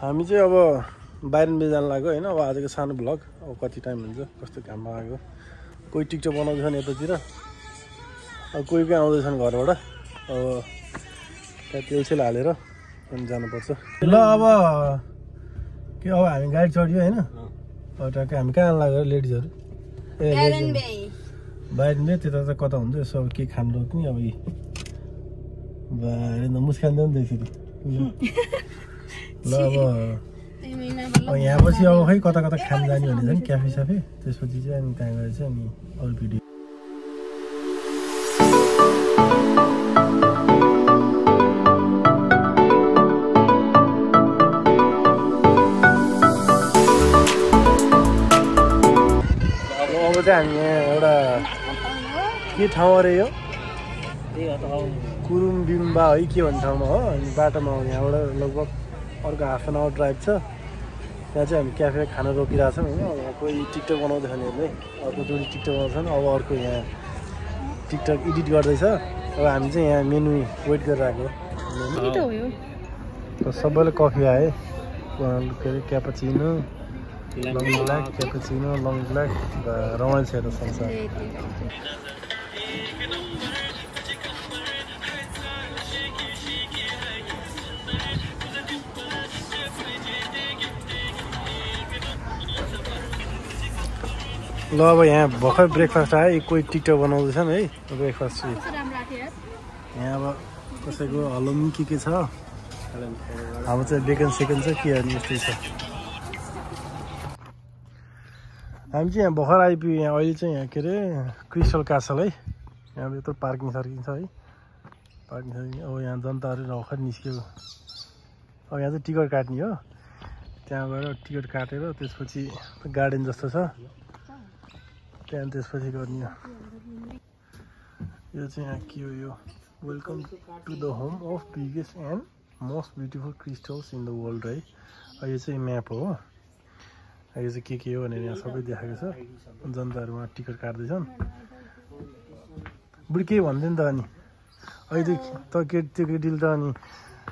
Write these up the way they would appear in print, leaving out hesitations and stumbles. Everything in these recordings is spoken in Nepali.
हामी चाहिँ अब बाहिर जान लाग्यो हैन। अब आजको सानो भ्लग अब कति टाइम हुन्छ कस्तो घाममा आएको कोही टिकटक बनाउँदैछन् यतातिर अब कोही कोही आउँदैछन् घरबाट अब त्यहाँ तेलसेल हालेर अनि जानुपर्छ ल। अब के अब हामी गाडी चढ्यो हैन। अब ट्याक्कै हामी कहाँ लाग्यो लेडिजहरू बाहिर नै त्यता त कता हुन्छ यसो अब के खानु रोक्ने अब बाहिर मुस्कान देऊ नि त्यसरी ल। अब यहाँ पछि अब खै कता कता खान जाने भने चाहिँ क्याफे स्याफे त्यसपछि चाहिँ अनि त्यहाँ गएर चाहिँ अनि अरू भिडियो अब चाहिँ हामी यहाँ एउटा के ठाउँ अरे यो कुरुम्बिम्बा है के भन्ने ठाउँमा हो। अनि बाटोमा हो यहाँबाट लगभग अर्को हाफ एन आवर ड्राइभ छ। त्यहाँ चाहिँ हामी क्याफे खाना रोकिरहेछौँ होइन। कोही टिकटक बनाउँदै खानेहरूले अर्को जोडी टिकटक बनाउँछन् अब अर्को यहाँ टिकटक एडिट गर्दैछ। अब हामी चाहिँ यहाँ मेनु वेट गरिरहेको सबैले कफी आए के अरे क्यापाचिनो लङ ब्ल्याक क्यापाचिनो लङ ब्ल्याक रमाइलो छ त संसार। ल अब यहाँ भर्खर ब्रेकफास्ट आयो कोही टिकटक बनाउँदैछन् है ब्रेकफास्ट चाहिँ यहाँ अब कसैको हलुम के छ अब चाहिँ बेकन सेकन छ के हेर्नु यस्तै छ। हामी चाहिँ यहाँ भर्खर आइपुग्यो यहाँ अहिले चाहिँ यहाँ के अरे क्रिस्टल कासल है। यहाँ यत्रो पार्किङ सार्किङ छ है पार्किङ सार्किङ। अब यहाँ जनताहरू भर्खर निस्कियो अब यहाँ चाहिँ टिकट काट्ने हो। त्यहाँ गएर टिकट काटेर त्यसपछि गार्डन जस्तो छ त्यहाँ त्यसपछि गर्ने हो। यो चाहिँ यहाँ के हो यो welcome to the home of biggest and most beautiful crystals in the world है। यो चाहिँ म्याप हो यो चाहिँ के हो भनेर यहाँ सबै देखाएको छ। जनताहरू उहाँ टिकट काट्दैछन् बुढी केही भन्दैन त अनि अहिले त त्यो केटीले त अनि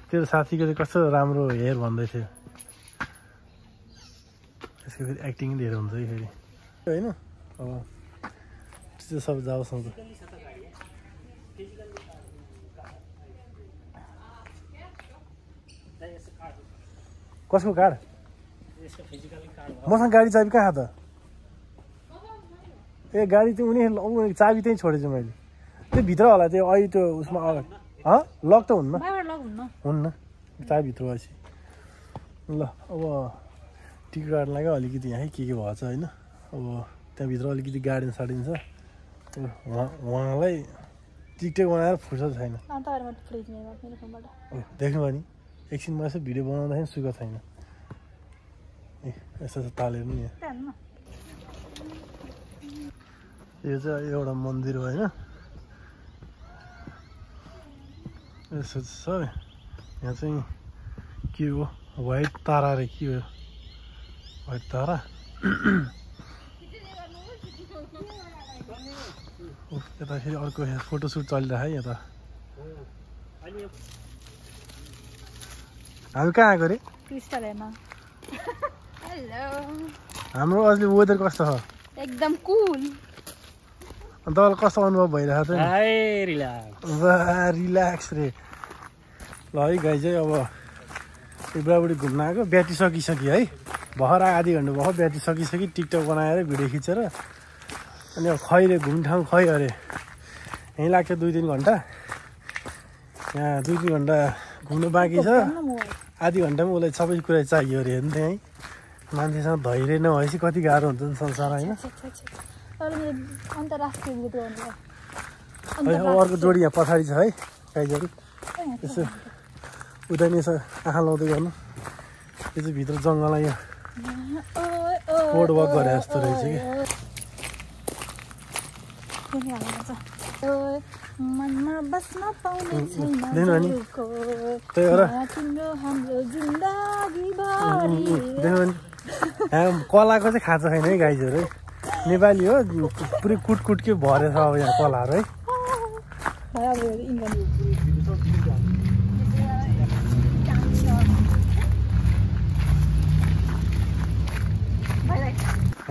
तेरो साथीको चाहिँ कस्तो राम्रो हेयर भन्दै थियो यसको फेरि एक्टिङ धेरै हुन्छ है फेरि होइन। अब त्यो सब जाओस् न त कसको कार्ड मसँग गाडी चाबी कहाँ त ए गाडी चाहिँ उनी चाबी त्यहीँ छोडेछु मैले त्यो भित्र होला त्यो अहिले त्यो उसमा लक त हुन्न चाबी भित्र भएपछि ल। अब टिकट काट्न लाग्यो अलिकति यहाँ के भएछ होइन। अब त्यहाँभित्र अलिकति गार्डन सार्डन छ उहाँलाई टिकटक बनाएर फुर्सद छैन देख्नुभयो नि एकछिन म यसो भिडियो बनाउँदाखेरि सुख छैन ए यस्तो तालेर नि यो चाहिँ एउटा मन्दिर हो होइन यसो छ यहाँ चाहिँ के हो व्हाइट तारा रे के हो व्हाइट तारा यता फेरि अर्को फोटोसुट चलिरहेको है यता हामी कहाँ आएको अरे हाम्रो अहिले वेदर कस्तो छ एकदम कुल। अनि तपाईँलाई कस्तो अनुभव भइरहेको छ रिल्याक्स रे ल है गाई चाहिँ अब बुढाबुढी घुम्न आएको ब्याट्री सकिसक्यो है भर्खर आधी घन्टा भर्खर ब्याट्री सकिसक्यो टिकटक बनाएर भिडियो खिचेर अनि अब खै रे घुम्ने ठाउँ खै अरे यहीँ लाग्छ 2-3 घन्टा यहाँ 2-3 घन्टा घुम्नु बाँकी छ आधी घन्टामा उसलाई सबै कुरा चाहियो अरे हेर्नु त्यहाँ मान्छेसँग धैर्य नभएपछि कति गाह्रो हुन्छ नि संसार होइन। अर्को जोडी यहाँ पछाडि छ है गाईहरू यसो उता नि यसो आँखा लाउँदै गर्नु यो चाहिँ भित्र जङ्गलमा यहाँ बोर्ड वक गरे जस्तो रहेछ कि कलाको चाहिँ खाँचो छैन है गाईहरू है नेपाली हो पुरै कुटकुटके भरेछ अब यहाँ कलाहरू है।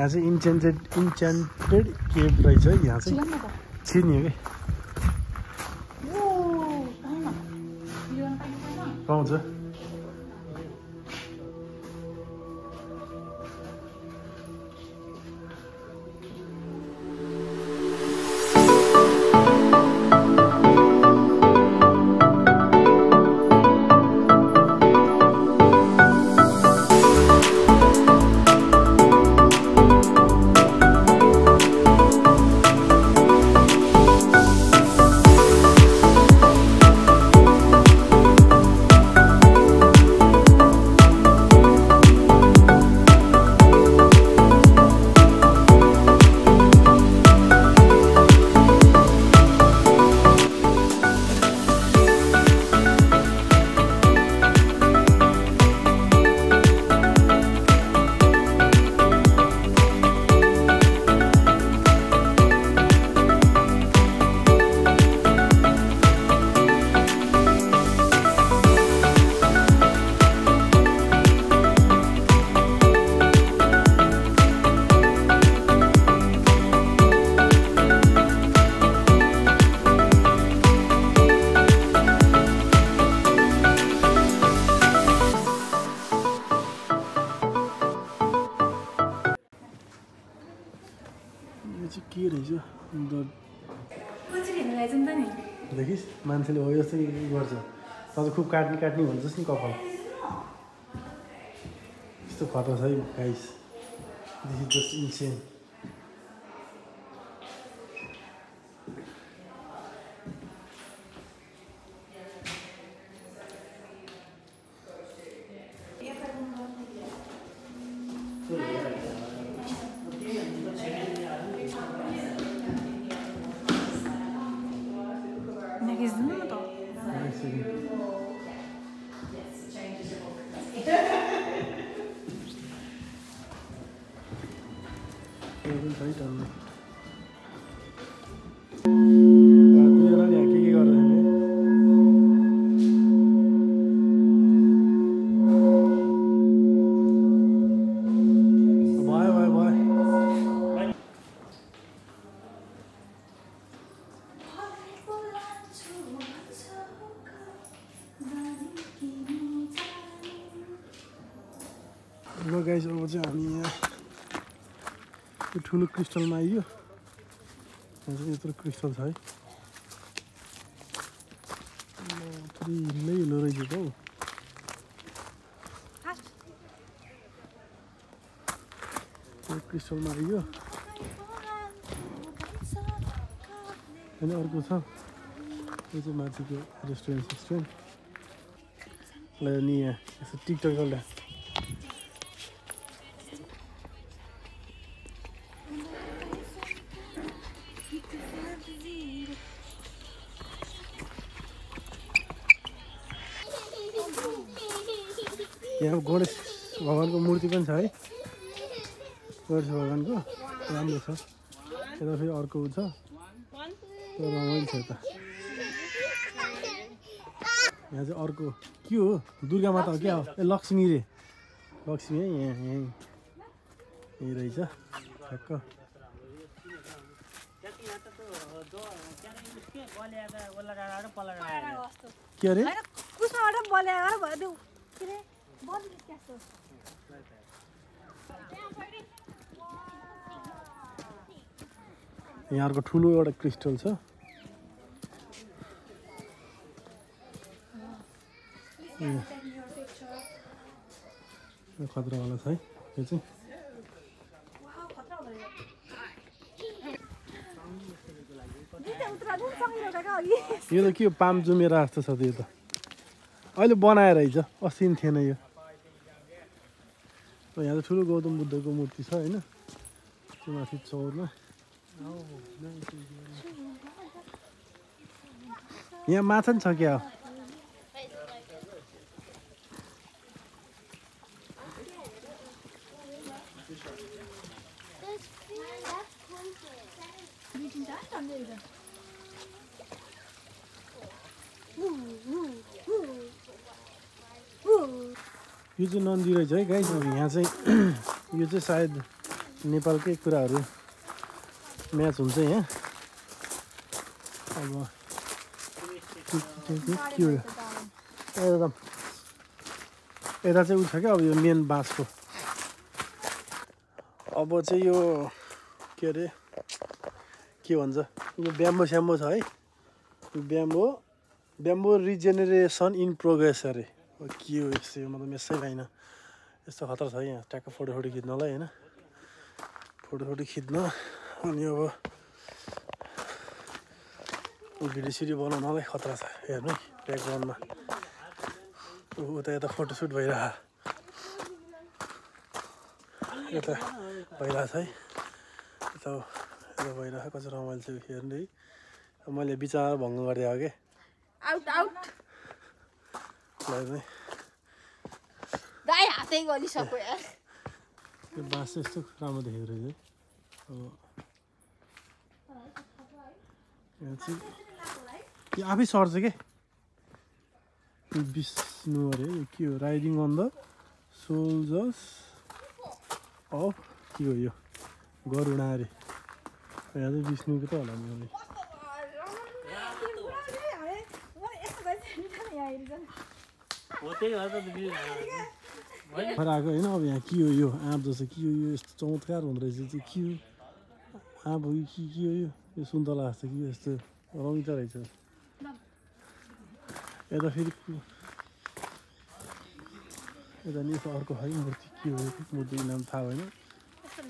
यहाँ चाहिँ इन्चेन्टेड केभ रहेछ है यहाँ चाहिँ छिर्ने हो कि पाउँछ के रहेछ देखिस् मान्छेले हो यस्तै गर्छ त खुब काट्ने भन्छस् नि कपाल यस्तो खतरा छ है guys this is just insane guys अब चाहिँ हामी यहाँ ठुलो क्रिस्टलमा आइयो यहाँ चाहिँ यत्रो क्रिस्टल छ है हिलो रहेछ त हौ क्रिस्टलमा आइयो अनि अर्को छ यो चाहिँ माथिको रेस्टुरेन्ट ल नि यहाँ यसो टिकटक एउटा यहाँ गणेश भगवानको मूर्ति पनि छ है गणेश भगवानको राम्रो छ यता फेरि अर्को छ रमाइलो छ यता यहाँ चाहिँ अर्को के हो दुर्गा माता हो क्या हो ए लक्ष्मी रे लक्ष्मी है यहाँ यही रहेछ ठ्याक्क के अरे यहाँ अर्को ठुलो एउटा क्रिस्टल छ खतरावाला छ है यो चाहिँ यो त के हो पाम जुमेरा जस्तो छ त यो त अहिले बनाएर रहेछ अस्ति नि थिएन यो यहाँ त ठुलो गौतम बुद्धको मूर्ति छ होइन त्यो माथि चौरमा यहाँ माछा नि छ क्या यो चाहिँ नन्दी रहेछ है गाइस अब यहाँ चाहिँ यो चाहिँ सायद नेपालकै कुराहरू म्याच हुन्छ यहाँ। अब के हो एकदम यता चाहिँ उ छ क्या अब यो मेन बाँसको। अब चाहिँ यो के अरे के भन्छ यो ब्याम्बो स्याम्बो छ है। यो ब्याम्बो रिजेनेरेसन इन प्रोग्रेस अरे के हो यस्तो मतलब यसै पाइन यस्तो खतरा छ यहाँ ट्याक्क फोटो खिच्नलाई होइन फोटो खिच्न। अनि अब भिडियो सिडियो बनाउनलाई खतरा छ हेर्नु है ब्याकग्राउन्डमा उता यता फोटोसुट भइरह यता भइरहेछ है यता भइरह कस्तो रमाइलो छ हेर्नु है। मैले बिचमा भङ्ग गरिदिएको के आउट आउट ल दाइ हातै गलिसक्यो यार। यो बाँस चाहिँ यस्तो राम्रो देखेको रहेछ अब यहाँ चाहिँ यो आफै सर्छ के विष्णु अरे यो के हो riding on the soldiers of के हो यो गरुडा अरे यहाँ चाहिँ विष्णुको त होला नि आएको होइन। अब यहाँ के हो यो आँप जस्तो के हो यो यस्तो चमत्कार हुँदो रहेछ चाहिँ के हो आँप हो कि के हो यो सुन्तला जस्तो के यस्तो रमिलो रहेछ। यता फेरि यता नि अर्को है मूर्ति के हो मूर्तिको नाम थाहा भएन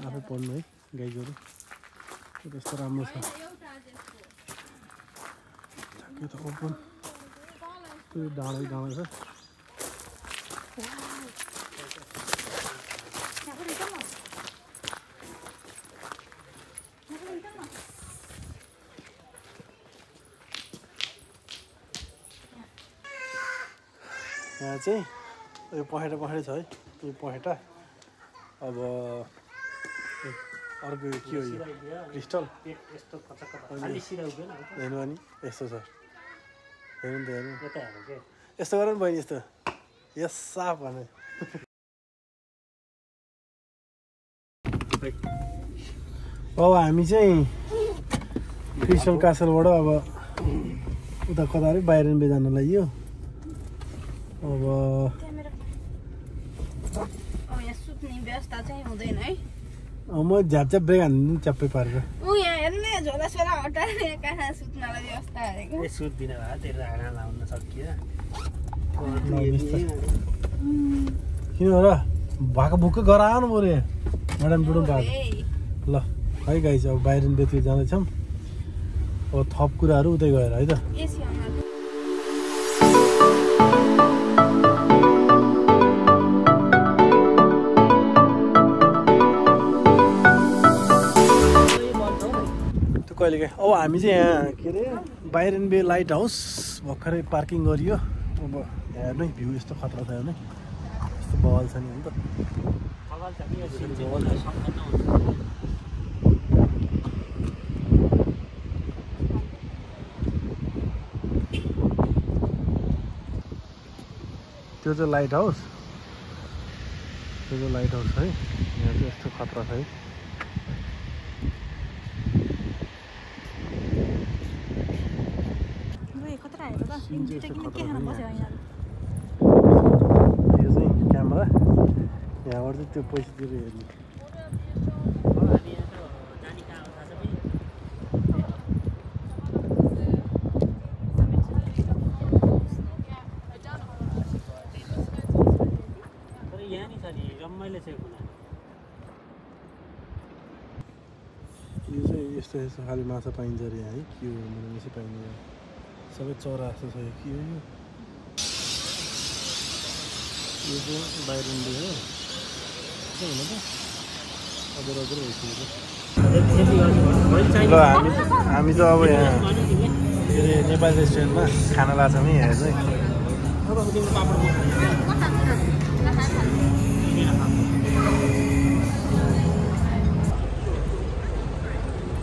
आफै पढ्नु है गाईगोरु यस्तो राम्रो छ। यो त ओपन त्यो डाँडै छ। यहाँ चाहिँ यो पखेटा छ है यो पखेटा। अब अर्को के हो यो क्रिस्टल हेर्नु अनि यस्तो छ हेर्नु त हेर्नु यस्तो गर नि बहिनी यस्तो यस साफ भने। अब हामी चाहिँ क्रिस्टल कासलबाट अब उता कता अरे बाहिर जान लाग्यो। अब यहाँ सुत्ने व्यवस्था चाहिँ हुँदैन है। म झ्याप ब्रेक हान्नु च्याप्पै पारेर यहाँ हेर्ने झोला सोला हटाएर कहाँ सुत्नलाई व्यवस्था हालेको सुत्दिन भए तेरो हाना लाउन सकियो किन र भएको बुक्क गराउनु पऱ्यो म्याडम बुढो भएको ल है गाइस अब बाहिर बेतिर जाँदैछौँ। अब थप कुराहरू उतै गएर है त। कहिले अब हामी चाहिँ यहाँ के अरे बाइरन बे लाइट हाउस भर्खरै पार्किङ गरियो। अब हेर्नु है भ्यू यस्तो खतरा छ हेर्नु यस्तो बवाल छ नि हो नि त त्यो चाहिँ लाइट हाउस है यहाँ चाहिँ यस्तो खतरा छ है। यो चाहिँ क्यामेरा यहाँबाट चाहिँ त्यो पैसा तिरेर हेर्ने यो चाहिँ यस्तो खालि माछा पाइन्छ अरे यहाँ है के हो मलाई यसै पाइने सबै चरा जस्तो छ यो के हो यो चाहिँ बाहिर हो हुन त अदर भइसकेको। ल हामी त अब यहाँ के अरे नेपाली रेस्टुरेन्टमा खाना लाग्छौँ है यहाँ चाहिँ।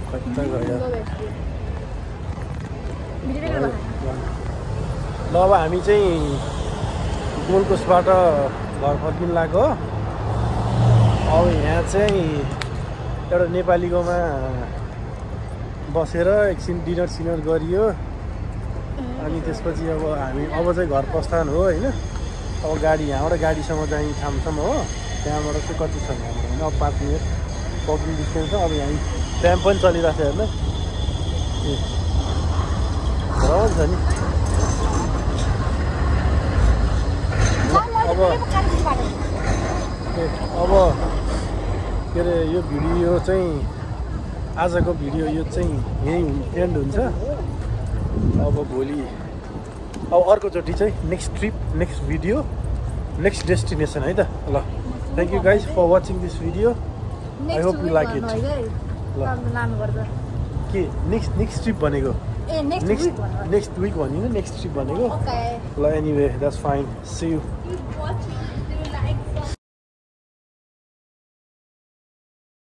कता गयो ल अब हामी चाहिँ गोलकोस्टबाट घर फर्किन लाग्यो। अब यहाँ चाहिँ एउटा नेपालीकोमा बसेर एकछिन डिनर सिनर गरियो अनि त्यसपछि अब हामी अब चाहिँ घर प्रस्थान हो होइन। अब गाडी यहाँबाट गाडीसम्म चाहिँ ठाउँसम्म हो, त्यहाँबाट चाहिँ कति छ हाम्रो होइन, अब 5 मिनट वकिङ डिस्टेन्स छ। अब यहाँ ट्याम पनि चलिरहेको छ हेर्नु, रमाइलो छ नि। अब के अरे यो भिडियो चाहिँ आजको भिडियो यो चाहिँ यहीँ एन्ड हुन्छ। अब भोलि अब अर्कोचोटि चाहिँ next trip, next video, next destination है त। ल thank you guys for watching this video. I hope you like it. ल के नेक्स्ट ट्रिप भनेको नेक्स्ट विक भनिनु, नेक्स्ट ट्रिप भनेको। ल anyway that's fine, see you.